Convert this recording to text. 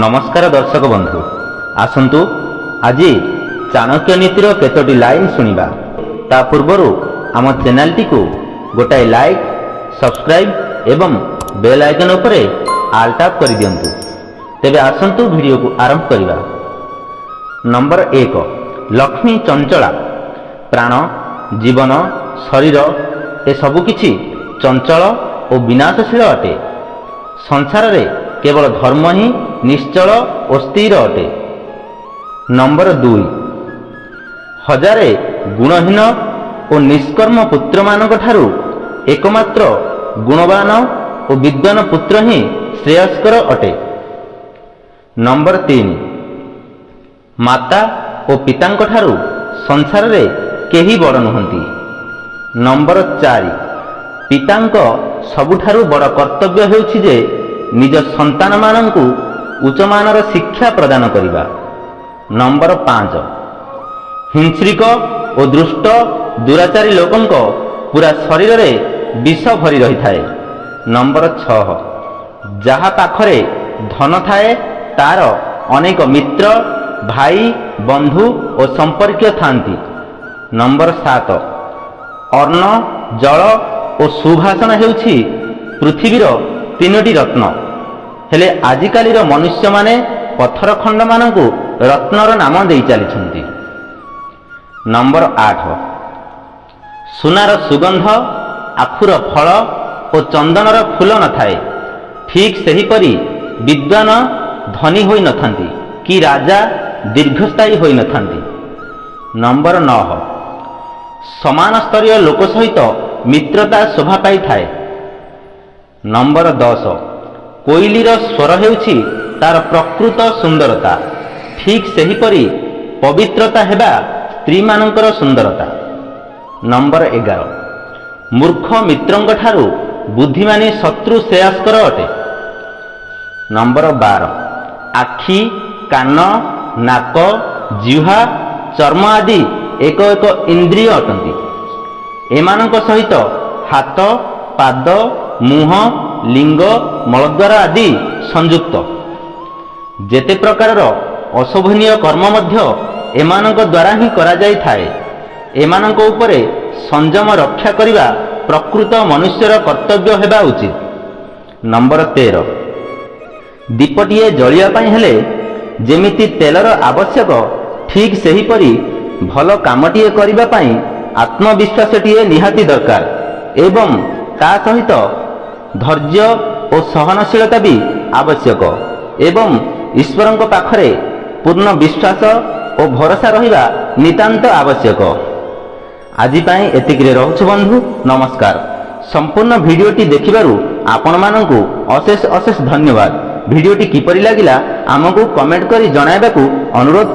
ନମସ୍କାର ଦର୍ଶକ ବନ୍ଧୁ, ଆସନ୍ତୁ ଆଜି ଚାଣକ୍ୟ ନୀତିର କେତୋଟି ଲାଇନ୍ ଶୁଣିବା। ତା ପୂର୍ବରୁ ଆମ ଚ୍ୟାନେଲଟିକୁ ଗୋଟାଏ ଲାଇକ୍, ସବସ୍କ୍ରାଇବ୍ ଏବଂ ବେଲ୍ ଆଇକନ୍ ଉପରେ ଆଲ୍ ଟାପ୍ କରିଦିଅନ୍ତୁ। ତେବେ ଆସନ୍ତୁ ଭିଡ଼ିଓକୁ ଆରମ୍ଭ କରିବା। ନମ୍ବର 1, ଲକ୍ଷ୍ମୀ ଚଞ୍ଚଳା। ପ୍ରାଣ, ଜୀବନ, ଶରୀର ଏସବୁ କିଛି ଚଞ୍ଚଳ ଓ ବିନାଶଶୀଳ ଅଟେ। ସଂସାରରେ କେବଳ ଧର୍ମ ହିଁ ନିଶ୍ଚଳ ଓ ସ୍ଥିର ଅଟେ। ନମ୍ବର 2, ହଜାରେ ଗୁଣହୀନ ଓ ନିଷ୍କର୍ମ ପୁତ୍ରମାନଙ୍କ ଠାରୁ ଏକମାତ୍ର ଗୁଣବାନ ଓ ବିଦ୍ୱାନ ପୁତ୍ର ହିଁ ଶ୍ରେୟସ୍କର ଅଟେ। ନମ୍ବର 3, ମାତା ଓ ପିତାଙ୍କ ଠାରୁ ସଂସାରରେ କେହି ବଡ଼ ନୁହନ୍ତି। ନମ୍ବର 4, ପିତାଙ୍କ ସବୁଠାରୁ ବଡ଼ କର୍ତ୍ତବ୍ୟ ହେଉଛି ଯେ ନିଜ ସନ୍ତାନମାନଙ୍କୁ ଉଚ୍ଚମାନର ଶିକ୍ଷା ପ୍ରଦାନ କରିବା। ନମ୍ବର 5, ହିଂସ୍ରିକ ଓ ଦୁଷ୍ଟ ଦୁରାଚାରୀ ଲୋକଙ୍କ ପୁରା ଶରୀରରେ ବିଷ ଭରି ରହିଥାଏ। ନମ୍ବର 6, ଯାହା ପାଖରେ ଧନ ଥାଏ, ତାର ଅନେକ ମିତ୍ର, ଭାଇ, ବନ୍ଧୁ ଓ ସମ୍ପର୍କୀୟ ଥାନ୍ତି। ନମ୍ବର 7, ଅନ୍ନ, ଜଳ ଓ ସୁଭାଷଣ ହେଉଛି ପୃଥିବୀର ତିନୋଟି ରତ୍ନ। ହେଲେ ଆଜିକାଲିର ମନୁଷ୍ୟମାନେ ପଥର ଖଣ୍ଡମାନଙ୍କୁ ରତ୍ନର ନାମ ଦେଇ ଚାଲିଛନ୍ତି। ନମ୍ବର 8, ସୁନାର ସୁଗନ୍ଧ, ଆଖୁର ଫଳ ଓ ଚନ୍ଦନର ଫୁଲ ନଥାଏ, ଠିକ୍ ସେହିପରି ବିଦ୍ୱାନ ଧନୀ ହୋଇନଥାନ୍ତି କି ରାଜା ଦୀର୍ଘସ୍ଥାୟୀ ହୋଇନଥାନ୍ତି। ନମ୍ବର 9, ସମାନ ସ୍ତରୀୟ ଲୋକ ସହିତ ମିତ୍ରତା ଶୋଭା ପାଇଥାଏ। ନମ୍ବର 10, କୋଇଲିର ସ୍ୱର ହେଉଛି ତାର ପ୍ରକୃତ ସୁନ୍ଦରତା। ଠିକ୍ ସେହିପରି ପବିତ୍ରତା ହେବା ସ୍ତ୍ରୀମାନଙ୍କର ସୁନ୍ଦରତା। ନମ୍ବର 11, ମୂର୍ଖ ମିତ୍ରଙ୍କ ଠାରୁ ବୁଦ୍ଧିମାନୀ ଶତ୍ରୁ ଶ୍ରେୟସ୍କର ଅଟେ। ନମ୍ବର 12, ଆଖି, କାନ, ନାକ, ଜିହ୍ୱା, ଚର୍ମ ଆଦି ଏକ ଏକ ଇନ୍ଦ୍ରିୟ ଅଟନ୍ତି। ଏମାନଙ୍କ ସହିତ ହାତ, ପାଦ, ମୁହଁ, ଲିଙ୍ଗ, ମଳଦ୍ୱାର ଆଦି ସଂଯୁକ୍ତ। ଯେତେ ପ୍ରକାରର ଅଶୋଭନୀୟ କର୍ମ ମଧ୍ୟ ଏମାନଙ୍କ ଦ୍ୱାରା ହିଁ କରାଯାଇଥାଏ। ଏମାନଙ୍କ ଉପରେ ସଂଯମ ରକ୍ଷା କରିବା ପ୍ରକୃତ ମନୁଷ୍ୟର କର୍ତ୍ତବ୍ୟ ହେବା ଉଚିତ। ନମ୍ବର 13, ଦୀପଟିଏ ଜଳିବା ପାଇଁ ହେଲେ ଯେମିତି ତେଲର ଆବଶ୍ୟକ, ଠିକ୍ ସେହିପରି ଭଲ କାମଟିଏ କରିବା ପାଇଁ ଆତ୍ମବିଶ୍ୱାସଟିଏ ନିହାତି ଦରକାର ଏବଂ ତା ସହିତ ଧୈର୍ଯ୍ୟ ଓ ସହନଶୀଳତା ବି ଆବଶ୍ୟକ ଏବଂ ଈଶ୍ୱରଙ୍କ ପାଖରେ ପୂର୍ଣ୍ଣ ବିଶ୍ୱାସ ଓ ଭରସା ରହିବା ନିତାନ୍ତ ଆବଶ୍ୟକ। ଆଜି ପାଇଁ ଏତିକିରେ ରହୁଛୁ ବନ୍ଧୁ, ନମସ୍କାର। ସମ୍ପୂର୍ଣ୍ଣ ଭିଡ଼ିଓଟି ଦେଖିବାରୁ ଆପଣମାନଙ୍କୁ ଅଶେଷ ଅଶେଷ ଧନ୍ୟବାଦ। ଭିଡ଼ିଓଟି କିପରି ଲାଗିଲା, ଆମକୁ କମେଣ୍ଟ କରି ଜଣାଇବାକୁ ଅନୁରୋଧ।